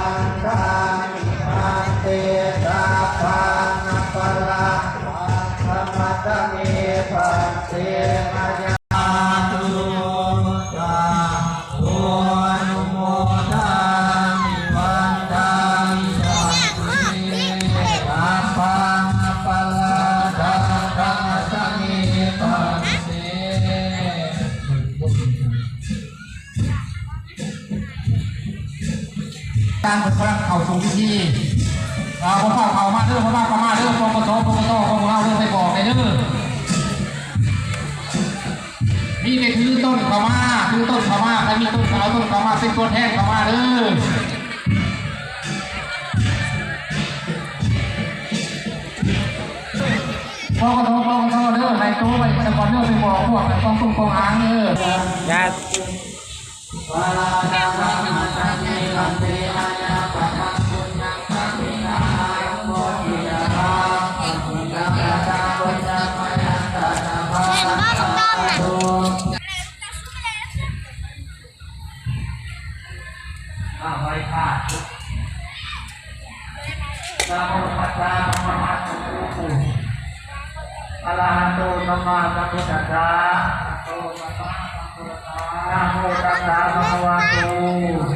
Paccavandāmi bhante, sabbaṃ aparādhaṃ khamatha me bhante, mayā kruto dussahato, anumodāmi bhante, sabbaṃ aparādhaṃ khamatha me bhante. ທ່ານເພິ່ນກຳລັງເຂົ້າສູ່ພິທີ ເອີ ບໍ່ຟ້າວເຂົ້າມາເດີ ບໍ່ຟ້າວເຂົ້າມາເດີ ປກສ ປກສ ຂອງພວກເຮົາເດີ ໄປບອກແດ່ເດີ. ມີແຕ່ຖືຕົ້ນເຂົ້າມາ ຖືຕົ້ນເຂົ້າມາ ໃຜມີຕົ້ນກໍເອົາຕົ້ນເຂົ້າມາ ເປັນຕົວແທນເຂົ້າມາເດີ. ປກສ ປກສ ເດີ ໃຫ້ໂຕໄວ້ສະກ່ອນເດີ ໄປບອກພວກກອງຕຸງກອງອາງເດີ. ຢ່າ ເຫັນບໍ່ ບັກຕ້ອມນະ? ອ້າວ ໄຫວ້ພະ ນະໂມຕັດສະ ພະຄະວະໂຕ ອະລະຫະໂຕ ສຳມາສຳພຸດທັດສະ. ນະໂມຕັດສະ ພະຄະວະໂຕ